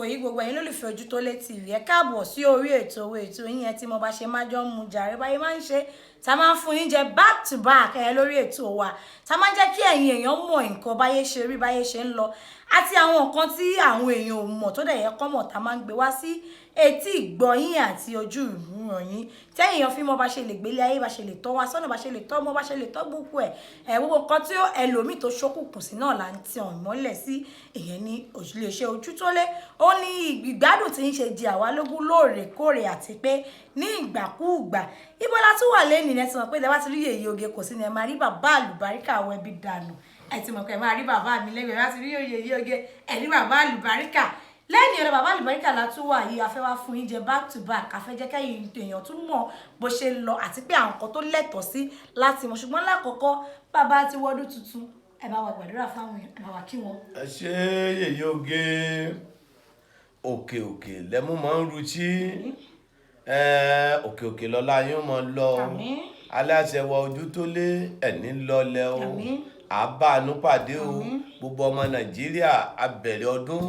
Yìí, gbogbo ẹ̀yin lólùfẹ́ Ojútólé TV, ẹ káàbọ̀ sí orí ètò owó ètò yín yẹn tí mo bá ṣe máa jọ ń mu jàre báyìí máa ń ṣe, tá a máa ń fún yín jẹ back to back ẹ lórí ètò wa, tá a máa ń jẹ́ kí ẹ̀yin èèyàn mọ̀ nǹkan báyé ṣe rí, báyé ṣe ń lọ, àti àwọn nǹkan tí àwọn èèyàn ò mọ̀ tó dẹ̀ yẹ kọ́ mọ̀, tá a máa ń gbé wá sí etí ìgbọ́yín àti ojú ìrùn yín, tẹ́yìn èèyàn fi mọ̀ bá ṣe lè gbélé ayé, bá ṣe lè tọ́ wa sọ́nà, bá ṣe lè tọ́ ọmọ, bá ṣe lè tọ́ gbogbo ẹ̀ ẹ̀, gbogbo nǹkan tí ẹlòmíì tó ṣókùnkùn sí náà là ń tí ọ̀n mọ́lẹ̀ sí. Ìyẹn ní iléeṣẹ́ Ojútólé. Ó ní ìgbádùn tí ń ṣe di àwa lógún lóòrèkóòrè àti pé ní ìgbàkúùgbà. Ibo la tún wà lẹ́nìí? Ẹ ti mọ̀ pé tẹ bá ti rí Yèyé Oge, kò sí ni ẹ máa rí bàbá àlùbáríkà àwọn ẹbí dànù. Ẹ ti mọ̀ pé ẹ máa rí bàbá mi lẹ́gbẹ̀ẹ́. Bá ti rí Yèyé Oge, ẹ rí bàbá àlùbáríkà. Lẹ́yìn ọ̀rọ̀ bàbá àlùbáríkà la tún wà yìí. A fẹ́ wá fún yín jẹ back to back. A fẹ́ jẹ́ kẹ́yìn èèyàn tún mọ̀ bó ṣe ń lọ àti pé àwọn nǹkan tó lẹ́tọ̀ọ́ sí láti mọ̀. Ṣùgbọ́n lákọ̀ọ́kọ́, bàbá ti wọ́dún tuntun, ẹ bá wa gbàdúrà fáwọn èèyàn, ẹ bá wa kí wọn. Ẹ ṣe, Yèyé Oge. Òkè òkè lẹ́mú máa ń rutí, òkè òkè lọ́la yín máa lọ. Àmín. Aláṣẹ wa Ojútólé, ẹ̀ní lọlẹ̀ o. Àmín. Àbáànú pàdé o. Gbogbo ọmọ Nàìjíríà, a bẹ̀rẹ̀ ọdún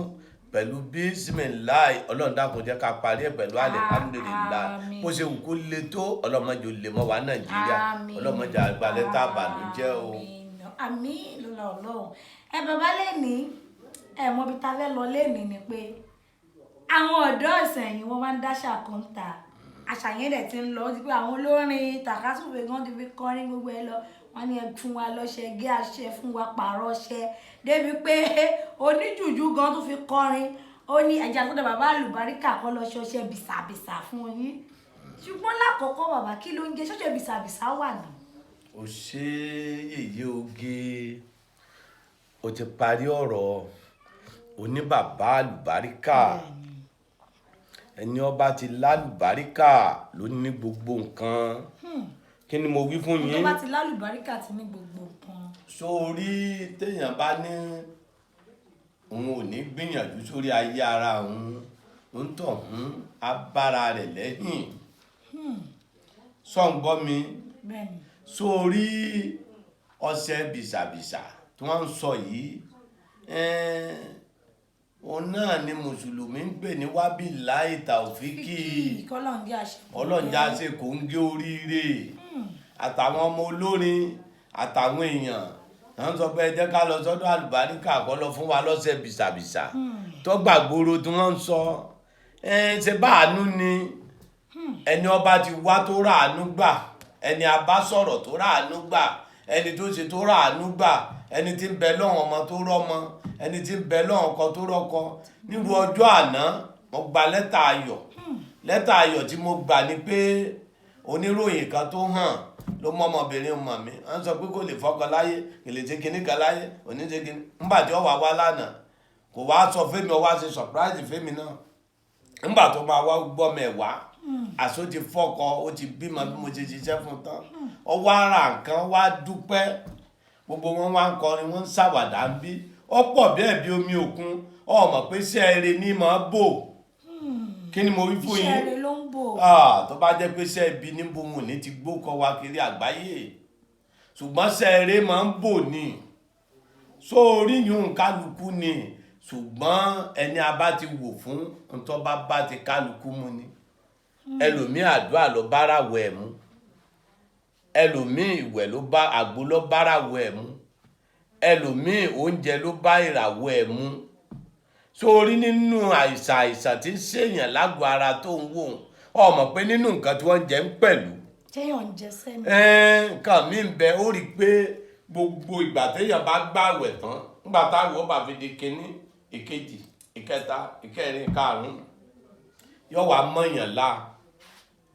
pẹ̀lú bísímìláì. Ọlọ́run dákun, jẹ́ ká parí ẹ̀ pẹ̀lú alihamudulilayi. Àmín. Bó ṣe wù kó le tó, ọlọ́mọdé ò lè mọ́ wa Nàìjíríà. Àmín. Ọlọ́mọdé àgbàlẹ̀ tá a bànújẹ́ o. Àmín, àmín lọ́la Ọlọ́run. Ẹ bàbá, lẹ́ni ẹ mọ ibi tá a fẹ́ lọ lẹ́ni ni pé àwọn ọ̀dọ́ ìsẹ̀yìn, wọ́n máa ń dáṣà kan ta. Àṣà yẹn dẹ̀ ti ń lọ, ó ti pé àwọn olórin tàkásùfè gan ti fi kọrin gbogbo ẹ lọ. Wọ́n ní ẹ fún wa lọ́ṣẹ, gé àṣẹ fún wa, pààrọ̀ ọṣẹ, débi pé oníjùjú gan tó fi kọrin. Ó ní ẹja tó dẹ̀ bàbá àlùbáríkà kọ́ lọ ṣọṣẹ bìsàbìsà fún yín. Ṣùgbọ́n lákọ̀ọ́kọ́, bàbá, kí ló ń jẹ́ ṣọṣẹ bìsàbìsà wà ní? Ó ṣe, Yèyé Oge. O ti parí ọ̀rọ̀ oníbàbá àlùbáríkà. Ẹni ọba ti lálùbáríkà ló ní gbogbo nǹkan. Kí ni mo wí fún Tó yín? bá ti lálùbáríkà ti ní gbogbo nǹkan. Sórí téèyàn bá ní òun ò ní gbìyànjú sórí ayé ara òun, ń tọ̀ hún á bára rẹ̀ lẹ́yìn. Sọ̀ǹgbọ́ mi? Bẹ́ẹ̀ni. Sórí ọṣẹ bìsàbìsà tí wọ́n ń sọ yìí, òun náà ni mùsùlùmí ń pè ní wábìláì tàòfíkì. Kọ́lọ́n jẹ́ àṣẹ. Ọlọ́njà ṣe kò ń gé oríire. Àtàwọn ọmọ olórin àtàwọn èèyàn wọ́n sọ pé ẹ jẹ́ ká lọ sọ́dọ̀ àlùbáríkà kọ́ lọ fún wa lọ́sẹ̀ bìsàbìsà tó gbàgbóró tí wọ́n ń sọ. Ṣe báàánú ni ẹni ọba ti wá tó ráàánú gbà, ẹni a bá sọ̀rọ̀ tó ráàánú gbà, ẹni tó ṣe tó ráàánú gbà, ẹni tí ń bẹ lọ́wọ́n ọmọ tó rọ́mọ, ẹni tí ń bẹ lọ́wọ́n ọkọ tó rọ́kọ. Nírú ọjọ́ àná, mo gba lẹ́tà ayọ̀. Lẹ́tà ayọ̀ tí mo gbà ni pé oníròyìn kan tó hàn ló mọ ọmọbìnrin mọ̀ mí. Wọ́n sọ pé kò lè fọkọ láyé, kò lè ṣe kinní kan láyé, òní ṣe kinní. Ńgbà tí ó wà wá lánàá, kò wá sọ fẹ́mi, ó wá ṣe surprise fẹ́mi náà. Ńgbà tó máa wá gbọ́ mẹ́wàá, àṣọ ti fọkọ, ó ti bímọ. Bí mo ṣe ṣiṣẹ́ fún tán, ó wá ra nǹkan, wá dúpẹ́. Gbogbo wọn wá ń kọrin, wọn ń ṣàwàdà ń bí. Ó pọ̀ bẹ́ẹ̀ bí omi òkun. Ó mọ̀ pé iṣẹ́ eré ní máa bò. Kí ni mo wí fún Iṣẹ́ yín? rere ló ń bò. Ah, tó bá jẹ́ pé iṣẹ́ ibi ní bo, wọn ò ní ti gbókọ wa kiri àgbáyé. Ṣùgbọ́n iṣẹ́ eré máa ń bò ní sórí yùn kálukú ni. Ṣùgbọ́n ẹni a bá ti wò fún ntọ́ bá bá ti kálukú mu ni. Ẹlòmíì, àdúrà ló bára wẹ̀ mú. Ẹlòmíì, ìwẹ̀ ló bá, àgbo ló bára wẹ̀ mú. Ẹlòmíì, oúnjẹ ló bá ìràwọ̀ ẹ̀ mú. Sórí nínú àìsàn tí ń ṣèyàn lágọ̀ọ́ ara tó ń wò ó, mọ̀ pé nínú nǹkan tí wọ́n ń jẹ ń pẹ̀lú Téèyàn ń jẹ sẹ́mi. Nǹkan mi ń bẹ. Ó rí i pé gbogbo ìgbà téèyàn bá gbààwẹ̀ tán, nígbà táwọn ó bá fi di kínní, ìkejì, ìkẹta, ìkẹrin, ìkarùn-ún, yóò wá mọ̀yàn la.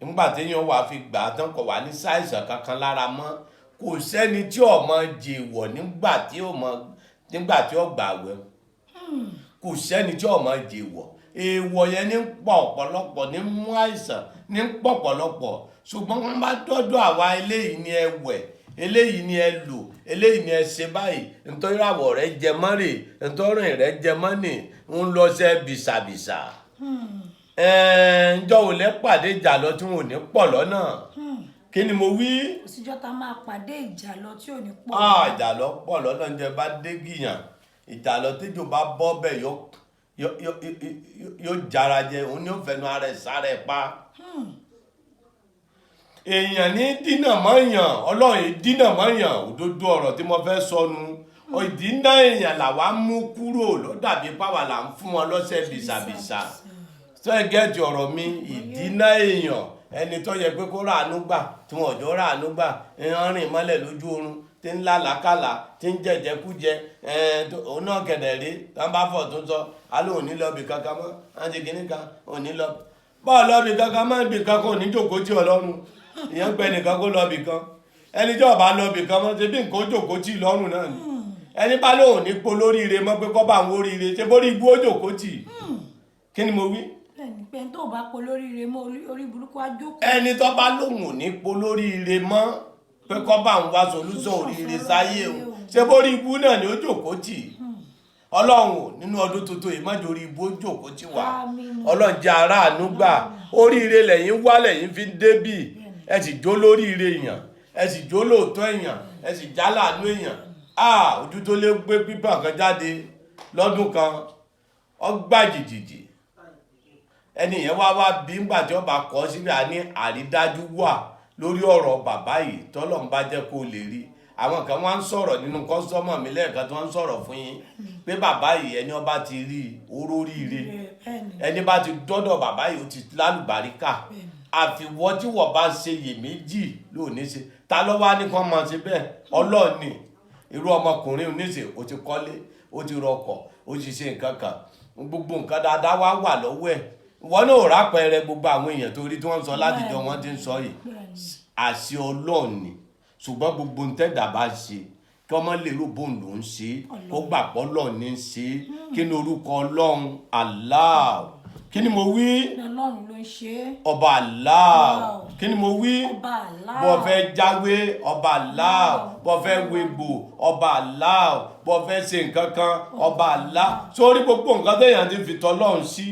Nígbà téèyàn wà fi gbà á tán, kò wá ní ṣàìsàn kankan lára mọ́. Kò sẹ́ni tí ò mọ jèèwọ̀ nígbà tí ó gbààwẹ̀. Kò sẹ́ni tí ò mọ jèèwọ̀. Èèwọ̀ yẹn ní pọ̀ ọ̀pọ̀lọpọ̀, ní mú àìsàn ní pọ̀ ọ̀pọ̀lọpọ̀. Ṣùgbọ́n wọ́n bá dọ́dọ̀ àwa, eléyìí ni ẹ wẹ̀, eléyìí ni ẹ lò, eléyìí ni ẹ ṣe báyìí, nítorí àwọ̀ rẹ jẹ mọ́rè, nítorí rẹ jẹ mọ́nì ń lọ sẹ́ bìsàbìsà. Ǹjọ́ ò lẹ́ pàdé ìjà lọ tí wọn ò ní pọ̀ lọ́nà? Kí ni mo wí? Kò síjọ́ tá a máa pàdé ìjà lọ tí ò ní pọ̀. Ah, ìjà lọ pọ̀ lọ́nà. Ń jẹ bá dé gìyàn, ìjà lọ, tíjò bá bọ́ bẹ̀, Yóò jára jẹ, òun ni ó fẹnu ara ẹ̀ sára ẹ̀ pa. Èèyàn ní dínà mọ́yàn, Ọlọ́run yìí dínà mọ́yàn. Òdodo ọ̀rọ̀ tí mo fẹ́ sọnù, ìdínà èèyàn làwa mú kúrò, ló dàbí páwa là ń fún wọn lọ́sẹ̀ bìsàbìsà. Sọ ẹ get ọ̀rọ̀ mi? Ìdínà èèyàn, ẹni tó yẹ pé kó ràánú gbà, tí wọn ò jọ ràánú gbà, ń rìn mọ́lẹ̀ lójú oorun, tí ń lálàákàlà, tí ń jẹjẹkújẹ, òun náà kẹ̀dẹ̀ rí tí wọ́n bá fọ̀ tó ń sọ alóhùn ní lọ́ọ̀bì kankan mọ́, á ti kìíní kan òun ní lọ bọ́ọ̀ lọ́ọ̀bì kankan mọ́, ibì kankan ò ní jòkó tí Ọlọ́run. Ìyẹn pẹ́ nìkan kó lọ́ọ̀bì kan, ẹni tí ó bá lọ́ọ̀bì kan mọ́, ṣe bí nǹkan ó jòkó tí lọ́rùn náà ni. Ẹni bá lóhùn ní po lóríire mọ́ pé kọ́ bá àwọn oríire ṣe bórí ibú ó jòkó tì. Kí ni mo wí? Bẹ́ẹ̀ni, pé tó bá po lóríire mọ́, orí burúkú á jókòó. Ẹni tó bá lóhùn ò ní po lóríire mọ́ pé kọ́ bá ń wá solution oríire sáyé o, ṣé bórí ibú náà ni ó jòkó tì? Ọlọ́run ò, nínú ọdún tuntun yìí, má jẹ́ orí ibú ó jòkó tì wá. Àmín. Ọlọ́run jẹ́ aráàánú gbà. Oríire lẹ́yìn wá, lẹ́yìn fi ń débì. Ẹ sì jó lóríire èèyàn, ẹ sì jó lóòótọ́ èèyàn, ẹ sì já láàánú èèyàn. Ah, ojú tó lé gbé pípà kan jáde lọ́dún kan, ọgbà jìjìjì. Ẹni yẹn wá wá bí ńgbà tí wọ́n bá kọ́ síbi àní àrídájú wà lórí ọ̀rọ̀ bàbá yìí, tọ́lọ̀ ń bá jẹ́ kó lè rí. Àwọn kan wá ń sọ̀rọ̀ nínú customer mi lẹ́ẹ̀kan tí wọ́n ń sọ̀rọ̀ fún yín pé bàbá yìí, ẹni ọba ti rí i, oróríire. Ẹni bá ti dọ́dọ̀ bàbá yìí, ó ti lálùbáríkà. Àfiwọ́ tí wọ́n bá ṣe iyèméjì lónìí ṣe ta ló wá ní kán máa ṣe bẹ́ẹ̀? Ọlọ́ọ̀ni. Irú ọmọkùnrin oníṣe, ó ti kọ́lé, ó ti rọkọ̀, ó ti ṣe nǹkan kan, gbogbo nǹkan dáadáa wá wà lọ́wọ́ ẹ̀. Ìwọ náà ò rápẹrẹ gbogbo àwọn èèyàn torí tí wọ́n ń sọ látijọ́, wọ́n ti ń sọ yìí, àṣẹ Ọlọ́run ni. Ṣùgbọ́n gbogbo ń tẹ́dà bá ṣe, kí ọmọ lérò bóun ló ń ṣe, kó gbà pọ́ Ọlọ́run ní í ṣe. Kí ni orúkọ Ọlọ́run? Allah. Kí ni mo wí? Ọlọ́run ló ń ṣe é. Ọba Allah. Kí ni mo wí? Ọba Allah. Bó fẹ́ jáwé, ọba Allah. Bó fẹ́ wégbò, ọba Allah. Bó fẹ́ ṣe nǹkan kan, ọba Allah. Sórí gbogbo nǹkan téèyàn ti fi tọ́lọ́run sí,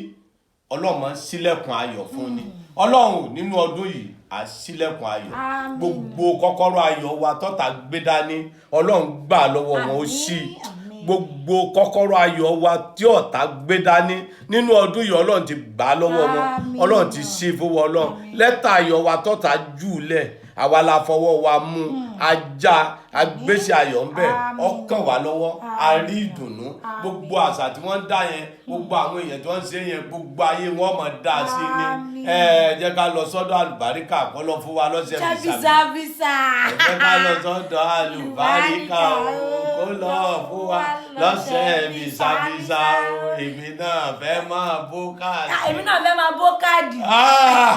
Ọlọ́run máa ń ṣílẹ̀kùn ayọ̀ fún ni. Ọlọ́run, nínú ọdún yìí, à ṣílẹ̀kùn ayọ̀. Àmín. Gbogbo kọ́kọ́rọ́ ayọ̀ wa tọ́ta gbé dání, Ọlọ́run gbà lọ́wọ́ wọn, ó ṣí. Àmín. Gbogbo kọ́kọ́rọ́ ayọ̀ wa tí ọ̀tá gbé dání nínú ọdún yìí, Ọlọ́run ti gbà á lọ́wọ́ wọn. Àmín. Ọlọ́run ti ṣe fún wọn. Ọlọ́run, lẹ́tà ayọ̀ wa tọ́ta jù lẹ̀, àwa la fọwọ́ wa mú ajá agbésẹ̀ ayọ̀ ń bẹ̀. Àmín. Ọkàn wà lọ́wọ́, a rí ìdùnnú. Gbogbo àṣà tí wọ́n ń dá yẹn, gbogbo àwọn èèyàn tí wọ́n ń ṣe yẹn, gbogbo ayé wọn mọ̀ dá sí ni. Àmín. Ẹ jẹ́ ká lọ sọ́dọ̀ àlùbáríkà kọ́ lọ fún wa lọ́sẹ̀ Jẹ́ bìsàbìsà. bísàbísà. Ẹ jẹ́ ká lọ sọ́dọ̀ àlùbáríkà o, kó lọ fún wa lọ́sẹ̀ bìsàbìsà o. Èmi náà fẹ́ máa bó káàdì. Ah, èmi náà fẹ́ máa bó káàdì. Ah,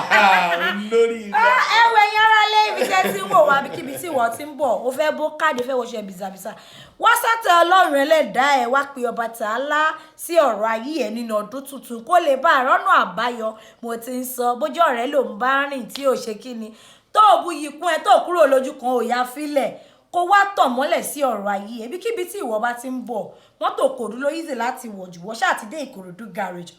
lórí ilẹ̀. Ah, ẹ wo, ẹ̀yin ará lé, ibi tẹ́ ti ń wò wá, kíbi tí ìwọ ti ń bọ̀, ó fẹ́ bó káàdì, fẹ́ wọṣọ bìsàbìsà, wá sátẹ Ọlọ́run ẹlẹ́dàá ẹ̀, wá pe ọba tààlà sí ọ̀rọ̀ ayé ẹ̀ nínú ọdún tuntun, kó lè bá àrọ́nà àbáyọ. Mo ti ń sọ, bójú ọ̀rẹ́ ló ń bá rìn tí ò ṣe kíni tó o bu yìí kún ẹ, tó o kúrò lójú kan, ò yá fílẹ̀ kó wá tàn mọ́lẹ̀ sí ọ̀rọ̀ ayé ẹ̀. Ibikíbi tí ìwọ bá ti ń bọ̀, mọ́tò Ìkòròdú ló easy láti wọ̀ jù. Wọ́n ṣáà ti dé Ìkòròdú garage,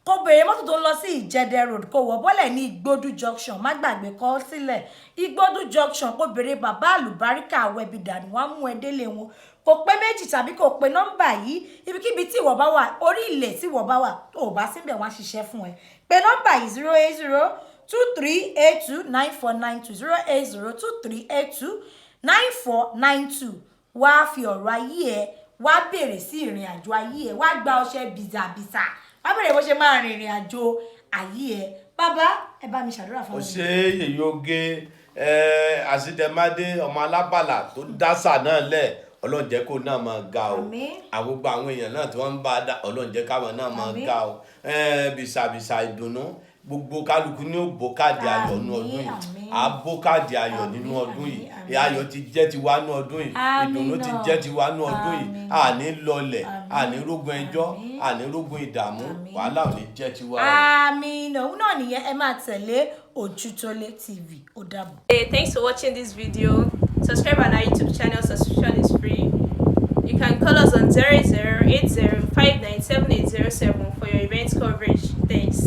kó béèrè mọ́tò tó ń lọ sí Ìjẹdẹ Road, kó wọ̀ bọ́lẹ̀ ní Igbódù Junction. Má gbàgbé kọ́ sílẹ̀, Igbódù Junction, kó béèrè bàbá àlùbáríkà wẹ̀bìdà ni wọ́n á mú ẹ délé wọn. Kò pé méjì, tàbí kò pé nọ́mbà yìí. Ibikíbi tí ìwọ bá wà, orí ilẹ̀ tí ìwọ bá wà, tó o bá síbẹ̀, wọ́n á ṣiṣẹ́ fún ẹ. Pé nọ́mbà yìí: 08023829492, 08023829492. Wá fi ọ̀rọ̀ ayé ẹ, wá bèrè sí ìrìn àjò ayé ẹ, wá gba ọṣẹ bìzàbìzà, wá bèrè bó ṣe máa rìn ìrìn àjò ayé ẹ. Bàbá, ẹ bá mi ṣàdúrà fún Ó mi. ṣe èyí oge àṣìdẹ̀mádé, ọmọ alábàlà tó dásà náà lẹ̀, Ọlọ́run jẹ́ kó náà máa ga o. Àmín. Àwọn gbogbo àwọn èèyàn náà tí wọ́n ń bá a dá, Ọlọ́run jẹ́ káwọn náà máa Àmín. ga o. Bìsàbìsà ìdùnnú, gbogbo kálukú ní ó bó káàdì ayọ̀ nínú ọdún yìí. Àmín. À bó káàdì ayọ̀ nínú Àmín, ọdún yìí. àmín, àmín. Ayọ̀ ti jẹ́ tiwa nínú ọdún yìí. Àmín Ìdùnnú ti náà. jẹ́ tiwa nínú ọdún yìí. Àmín. Àní lọlẹ̀, Àmín. àní rógun ẹjọ́, Àmín. àní rógun ìdààmú. Àmín. Wàhálà ò ní jẹ́ tiwa o. Àmín. Òun náà nìyẹn. Ẹ máa tẹ̀lé Ojútólé TV. Ó dàbọ̀. Hey, thanks for watching this video. Subscribe on our YouTube channel, subscription is free. You can call us on 0080 for your event coverage. Thanks.